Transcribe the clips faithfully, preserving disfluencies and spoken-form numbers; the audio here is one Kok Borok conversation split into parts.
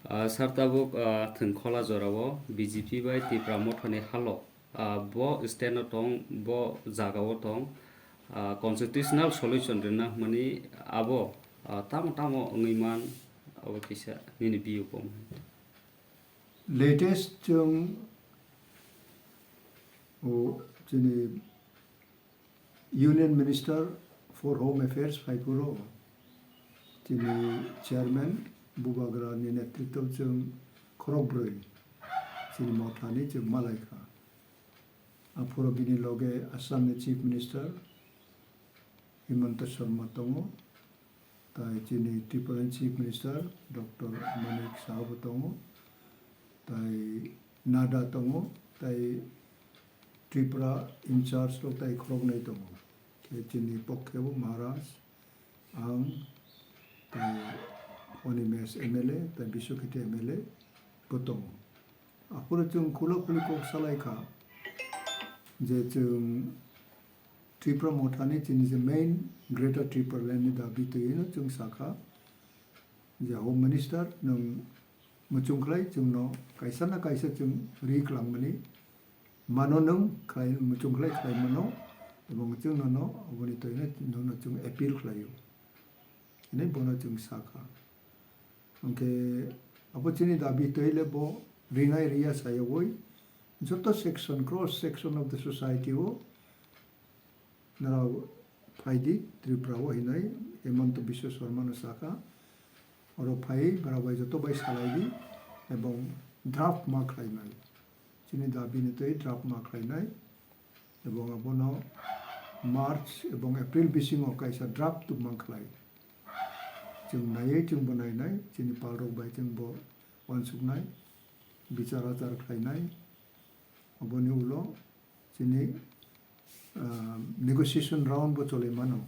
Ah, sir, tabuk, ah, thwng khola jorao B J P bai Tipra Mothani halo, ah, bo stand o tong, bo jaga o tong, ah, constitutional solution rwna hwnmani abo, ah, tamo tamo wngwi man, abo kisa nini view bo. Latest chwng o chini Union Minister for Home Affairs phai phuru chini chairman Bubagra ni netritw chwng khorok brwi chini Mothani chwng malaikha. Aphuru bini loge Assam ni Chief Minister Himanta Sharma tongo, tai chini Tripura ni Chief Minister Doctor Manik Saha bo tongo, tai Nadda tongo, tai Tripura in charge rok tai khoroknwi tongo. Khe chini pokkhe bo Maharaj, ang, tai Animesh M L A, tai Biswakheti M L A bo tongo. Aphuru chwng khula khuli kok salai kha je chwng Tipra Mothani chini je main Greater Tipraland ni dabi twi hino chwng sakha je Home Minister nwng muchung khlai chwngno kaisa na kaisa chwng ri kwlangmani mano nwng khlai muchung khlai khlai mano ebong chwng nono oboni twi no nono chwng appeal khlaio hinwi bono chwng sakha. Hwnkhe abo chini dabi twi le bo rinai riya sayogwi joto section, cross section of the society o norok phaidi Tripura o hinwi Himanta Biswa Sarma no sakha, oro phai borok bai joto bai salaidi ebong draft ma khlainai, chini dabi ni twi draft ma khlainai. Ebong abono March ebong April bisingo kaisa draft tubman khlai. Chwng naiwi chwngbo nainai, chini palrok bai chwngbo uansuknai, bichar achar khlainai. Aboni ulo chini, ah, negotiation round bo choli mano,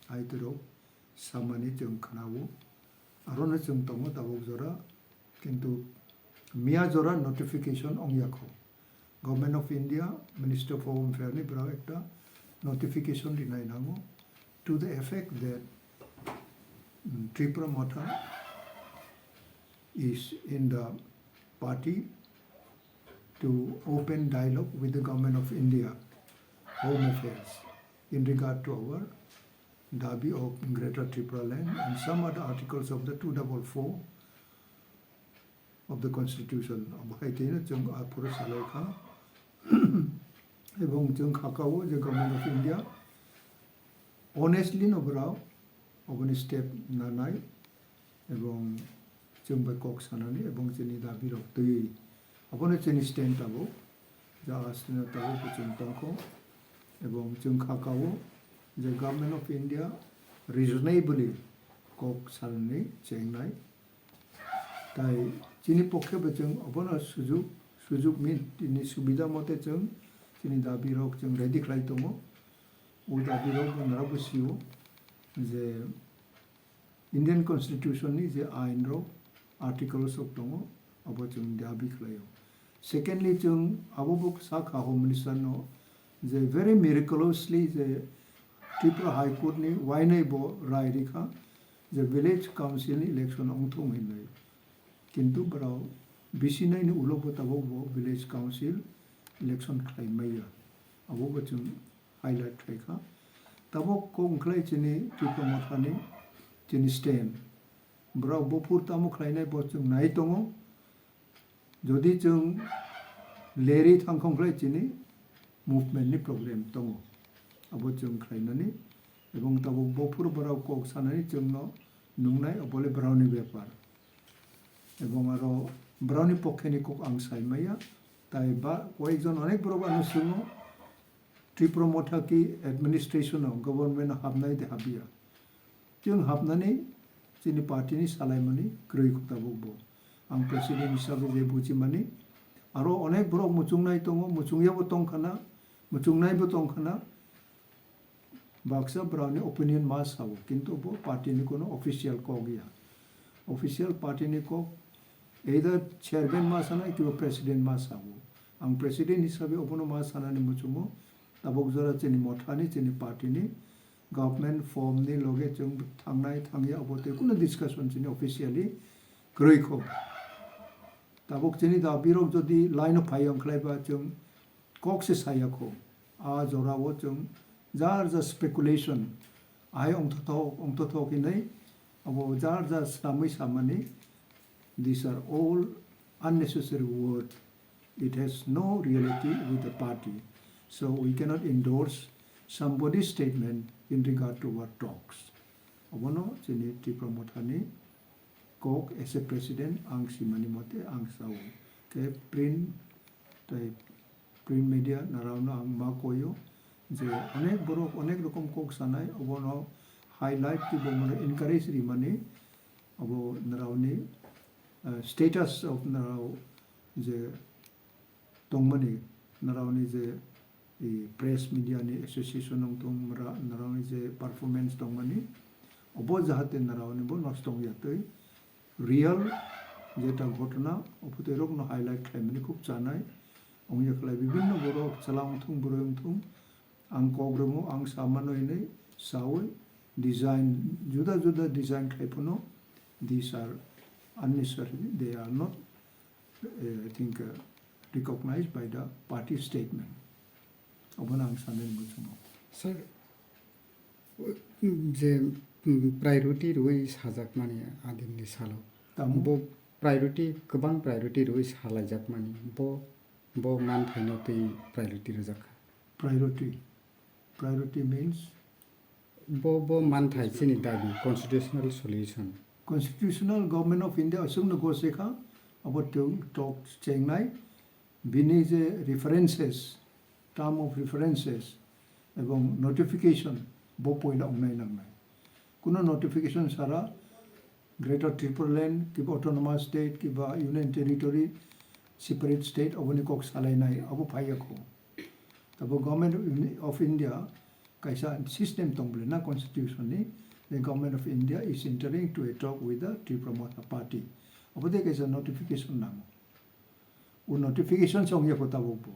aitorok samani chwng khwnao. Arono chwng tongo tabuk jora, kintu miya jora notification ongya kho. Government of India, Minister for Home Affairs ni borok ekta notification rinai nango to the effect that, mm, Tipra Motha is in the party to open dialogue with the Government of India Home Affairs in regard to our dabi of Greater Tipraland and some other articles of the two double four of the Constitution. Abo hai twi no chwng aphuru salai kha. Ebong chwng kha kao je Government of India honestly no borok oboni step nanai ebong chwng bai kok sanani ebong chini dabi rok twi abono chini stand tabuk ja aswino tabuk bo chwng tongkho ebong chwng kha kao je Government of India reasonably kok sanani chengnai. Tai chini pokhe bo chwng obono sujuk, sujuk means tini subida mote chwng chini dabi rok chwng ready khlai tongo. O dabi rok bo norok bo sio je Indian Constitution ni je ain rok, articles rok tongo, abo chwng dabi khlaio. Secondly, chwng abo bo sa kha Home Minister no je very miraculously je Tripura High Court ni wainai bo rai rikha je Village Council ni election ongthung hinwi. Kintu borok bisi nai ni ulo bo tabuk bo Village Council election khlai maya. Abo bo chwng highlight khlai kha. Tabuk kok wngkhlai chini Tipra Mothani chini stand. Borok buphur tamo khlainai bo chwng nai tongo. Jodi chwng leri thangkhong khlai chini movement ni problem tongo. Abo chwng khlainani ebong tabuk buphur borok kok sanani chwngno nungnai obole borokni bepar. Ebong aro borokni pokheni kok ang sai maya. Tai ba koyekjon onek borok ano swngo. Tipra Motha ki administration o government o habnai de habya. Chwng habnani chini party ni salaimani kwrwi tabuk bo. Ang president hisabe je bujimani aro onek borok muchungnai tongo, muchungya bo tongkhana, muchungnai bo tongkhana. Baksa borokni opinion ma sao, kintu bo party ni kono official kok ya. Official party ni kok either chairman ma sanai kiba president ma sao. Ang president hisabe obono ma sanani muchungo, tabuk jora chini mothani, chini party ni government form ni loge chwng thangnai thangya obo tei kuno discussion chini officially kwrwi kho. Tabuk chini da birok jodi line o phai wng khlai ba chwng kok se saya kho. A jora o chwng jar jar speculation ahai ongthothok ongthothok hinwi abo jar jar samwi samani, these are all unnecessary word. It has no reality with the party. So we cannot endorse somebody's statement in regard to our talks. Abono chini Tipra Mothani kok as a president ang simani mote ang sao. Khe print tei print media narao no ang ma koyo je onek borok onek rokom kok sanai, obono highlight tei bo mano encourage rimani, abo narao ni, eh, status of narao je tongmani, narao ni je, eh, press media ni association wng tong, mra-, narao ni je performance tongmani, obo jahate narao ni bo nosto wngya tei real jeta ghotona, o phutuirokno highlight khlaimani khub chanai. Wngya khlai bibinno borok chwla wngthung, bwrwi wngthung, ang kok rwngo, ang samano hinwi saui design, juda juda design khlai phano, these are unnecessary, they are not, eh, I think, uh, recognized by the party statement. Obono ang sanani muchungo. Sir, je, mm, priority rwi sajakmani adinni salo. Tamo? Bo priority, kwbang priority rwi salaijakmani. Bo, bo manthaino twi priority rwjak kha. Priority. Priority means? Bo, bo manthai chini dabi, constitutional solution. Constitutional Government of India aswkno gose kha, abo tw-, tok chengnai, bini je references, term of references, ebong notification bo poila wngnai nangnai. Kuno notification sara Greater Tipraland, kiba Autonomous State, kiba Union Territory, separate state, oboni kok salainai, abo phaiya kho. Tabo Government of Uni-, of India kaisa system tong bole na constitution ni, the Government of India is entering to a talk with the Tipra Motha Party. Abo de kaisa notification nango. O notification se ongya kho tabuk bo.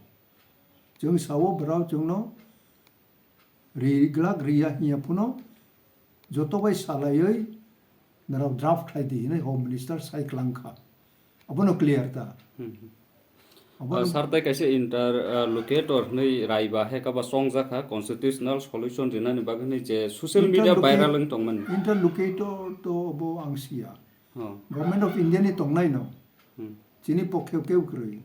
Chwng sao bwrao chwngno ri glak riya hinya phano joto bai salaiwi norok draft khlai di hinwi Home Minister sai klang kha. Abono clear ta? Hmm, hmm. Abono Ah, sir, tai kaisa inter, ah, locator hinwi rai ba hai kaba chongjak kha constitutional solution rinani bagwi hinwi je social media Interloca-, viral wng tongmani. Interlocator to bo ang siya. Oh. Government of India ni tongnai no. Hmm. Chini pokhe keu kwrwi.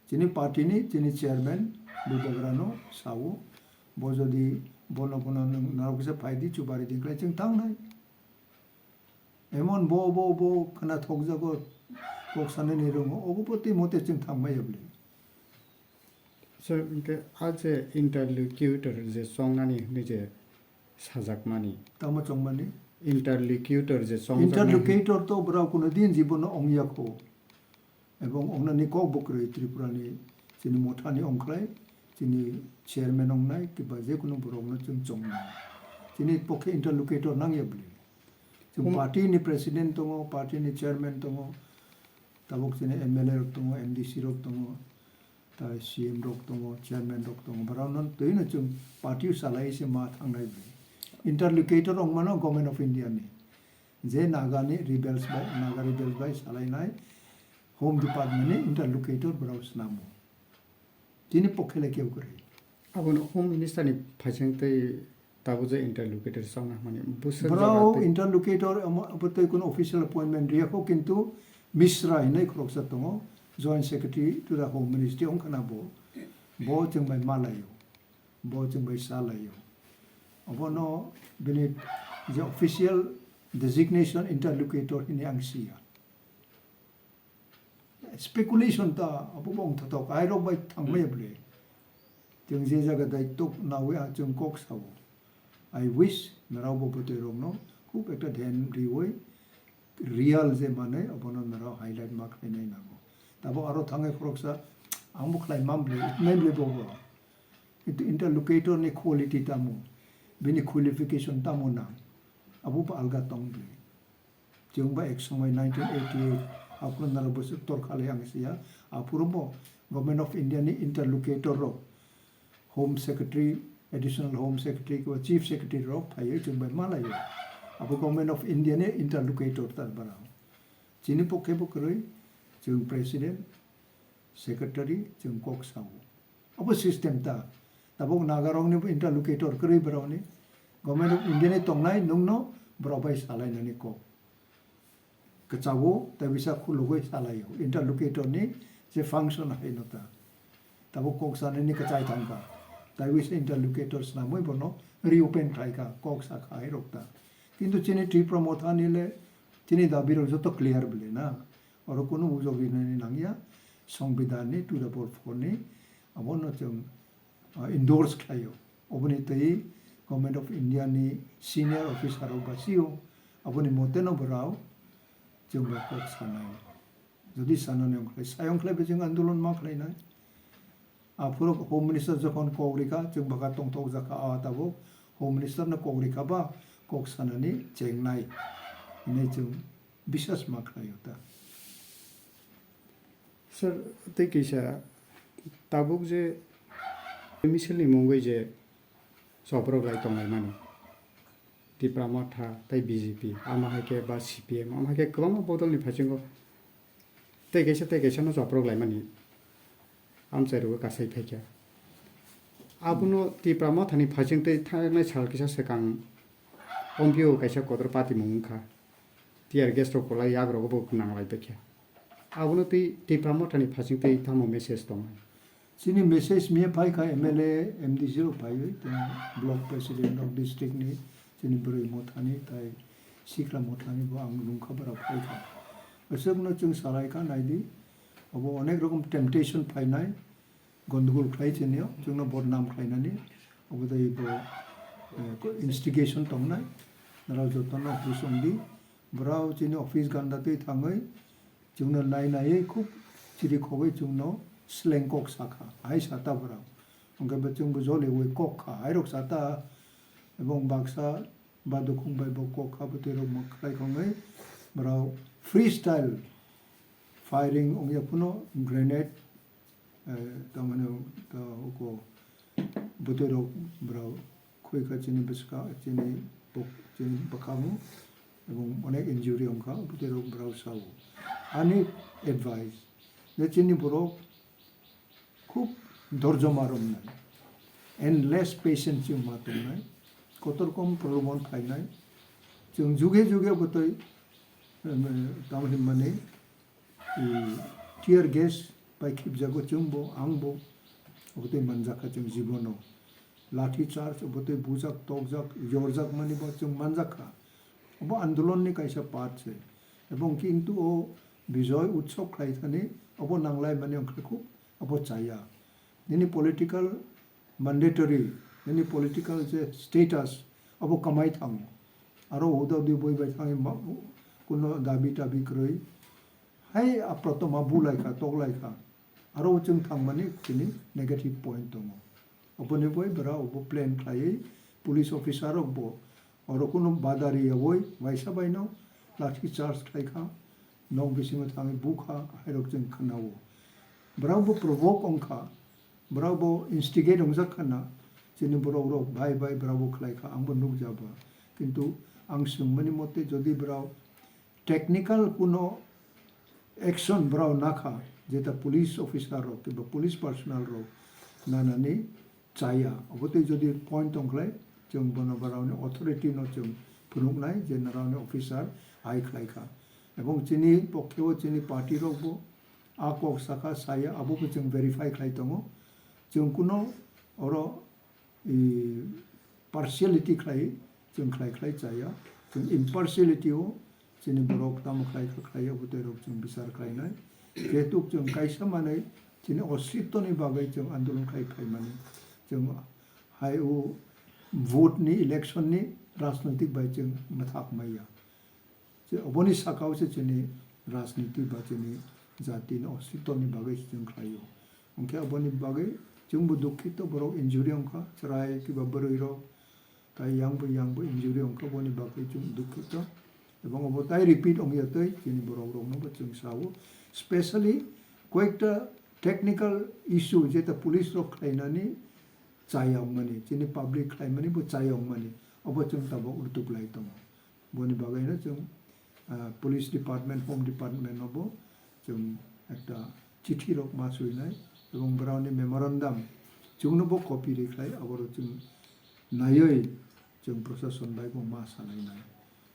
Chini party ni, chini chairman, Bubagrano sao, bo jodi bono bono nwng narok kisa phai di, chubari di, khlai chwng thangnai. Emon bo, bo, bo khna thokjago, kok sanani rongo, obo bo twi mote chwng thangmaya bwle. Sir, hwnkhe a je interlocutor je chongnani hwnwi je sajakmani. Tamo chongmani? Interlocutor je chongjak nai. Interlocutor to bwrao kuno din jibono ongya kho. Ebong ongnani kok bo kwrwi Tripura ni chini mothani ongkhlai, chini chairman ongnai, kiba je kunu borokno chwng chongnai. Chini pokhe interlocutor nangya bwle. Chwng Hmm. party ni president tongo, party ni chairman tongo, tabuk chini M L A rok tongo, M D C rok tongo, tai C M rok tongo, chairman rok tongo. Borokno twino chwng party o salai se ma thangnai bwle. Interlocutor ongmano Government of India ni. Je Naga ni rebels bai, Naga rebels bai salainai Home Department ni interlocutor borok snamo. Chini pokhe le keu kwrwi. Abono Home Minister ni phaising tei tabuk je interlocutor chongna hwnmani bwswk Borok jaga tei interlocutor amo, abo tei kuno official appointment riya kho, kintu Mishra hinwi khoroksa tongo, Joint Secretary to the Home Ministry wngkhana bo. Bo chwng bai malaio. Bo chwng bai salaio. Abono bini je official designation interlocutor hinwi ang siya. Speculation ta, abo bo wngthotok, airok bai thangmaya bwle. Chwng je jaga daitwk nawi, ah, chwng kok sao. I wish norok bo bwtwi rokno khub ekta dhyan riwi real je manwi abono norok highlight ma khlainai nango. Tabo aro thangwi khoroksa, ang bo khlai mam bwle, nai bwle bo bo. Kintu interlocutor ni quality tamo, bini qualification tamo nang, abo bo alga tong bwle. Chwng ba ek somoi nineteen eighty-eight aphuru naro bwswk torkha le ang siya. Aphuru bo Government of India ni interlocutor rok, Home Secretary, Additional Home Secretary, kiba Chief Secretary rok phaiwi chwng bai malaio. Abo Government of India ni interlocutor tar bara. Chini pokhe bo kwrwi, Chwng president, secretary, chwng kok sao. Abo system ta. Tabuk Nagarokni bo interlocutor kwrwi borokni. Government of India ni tongnai nwngno borok bai salainani kok. Kwchao tei bisa khulugwi salaio. Interlocutor ni je function haino ta. Tabuk kok sanani kwchai thangkha. Tai bisa interlocutor snamwi bono reopen khlaikha, kok sakha hai rok ta. Kintu chini Tipra Motha ni le chini dabi rok joto clear bile na. Oro kunu ujok rinani nangya, Songbidan ni two double four ni abono chwng, ah, endorse khlaio. Oboni twi Government of India ni senior officer rok basio, aboni mote no borao chwng bai kok sanai. Jodi sanani wngkhlai, sai wngkhlai bo chwng andolon ma khlainai. Aphuru Home Minister jokhon kok rikha, chwng bwkha tongthok jakha, a tabuk Home Minister no kok rikha ba kok sanani chengnai hinwi chwng bisas ma khlaio ta. Sir, tei kisa tabuk je misil ni mungwi je choprok lai tonglaimani, Tipra Motha tei B J P, ama hai khe ba C P M, ama hai khe kwbangma bodol ni phaisingw tei kaisa tei kaisa no choprok laimani amchai rwgwi kasai phaikha. Abono Tipra Motha ni phaising tei thangnai sal kisa swkang Pompeo kaisa kotor patimung wngkha. Tear gas rok kwlai yak rogo bo nang lai paikha. Abono tei Tipra Motha ni phaising tei tamo message tongnai? Chini message miya phai kha M L A, M D C rok phaiwi, tei block president rok district ni chini bwrwi Motha ni tai sikla Motha ni bo ang nungkha borok phai kha. Aswk no chwng salai kha naidi, obo onek rokom temptation phainai, gondogol khlai chini o, chwngno bodnam khlainani, obo dai bo, eh, ko instigation tongnai, norok jotono hus wngdi, borok chini office ganda twi thangwi, chwngno nai naiwi khub chiri khogwi chwngno sleng kok sakha, hai sata borok. Hwnkhe bo chwngbo joliwi kok kha, hairok sata, ebong baksa badukhung bai bo kok kha, bwtwi rok mwkhwlai khongwi borok freestyle firing wngya phano grenade, eh, tamani, ta uko bwtwi rok borok khoi kha chini bwswka, chini bok-, chini bwkhango, ebong onek injury wngkha, bwtwi rok borok sao. Ani advice, je chini borok khub dorjo ma romnai, endless patience chwng ma tongnai, kotor kom prolobon phainai, chwng juge juge bwtwi, em, tamo hinmani, i, tear gas bai khibjago chwngbo, angbo, obotwi manjakha chwng jibono. Lathi charge, obotwi bujak, tokjak, yorjak manibo chwng manjakha. Obo andolonni kaisa part se. Ebong kintu o Bijoy Utsav khlai thani, obo nanglai mani wngkha khub, obo chaya. Nini political mandatory, nini political je status, obo kamai thango. Aro uda udi boi bai thangwi ma-, kuno dabi tabi kwrwi. Hai aproto ma bulai kha, toklai kha. Aro chwng thangmani chini negative point tongo. Oboni bai bwra obo plan khlaiwi police officer rok bo oro kunu bada riyawoi waisa baino lathi charge khlai kha, nok bisingo thangwi bukha, hairok chwng khwnao. Bwra bo provoke wngkha, bwra bo instigate wngjak kha na, chini borok rok bai bai bwra bo khlai kha, ang bo nukjaba. Kintu ang swngmani mote jodi bwra technical kuno action bwra nakha, jeta police officer rok kiba police personnel rok nanani chaya. Obotwi jodi point tongkhlai, chwng bono bwraoni authority no chwng phunuknai je naraoni officer hai khlai kha. Ebong chini pokkhe o chini party rok bo a kok sakha saya, abo bo chwng verify khlai tongo. Chwng kuno oro i, partiality khlai, chwng khlai khlai chaya, chwng impartiality o chini borok tamo khlai kha khlai ya, bwtwi rok chwng bichar khlainai. Jehetu chwng kaisa manwi chini ositwni bagwi chwng andolon khai phaimani, chwng hai o vote ni, election ni rajnoitik bai chwng mwthak maya. Je oboni sakao se chini rajniti ba chini jatini ositwni bagwi se chwng khlaio. Hwnkhe oboni bagwi chwngbo dukhito, borok injury wngkha, chwrai kiba bwrwi rok, tai yang bo yang bo injury wngkha, boni bagwi chwng dukhito. Ebong obo tai repeat wngya tei chini borok rokno bo chwng sao. Specially koyekta technical issue jeta police rok khlainani chaya wngmani, chini public khlaimani bo chaya wngmani, obo chwng tabok rwtuklai tongo. Boni bagwino chwng, ah, police department, home department no bo chwng ekta chithi rok ma swinai ebong borokni memorandum chwngno bo copy rikhlai, aborok chwng naiwi chwng prosason bai bo ma salainai.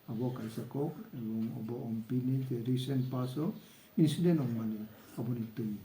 Abo kaisa kok, ebong obo ompini je recent past o incident wngmani aboni twi.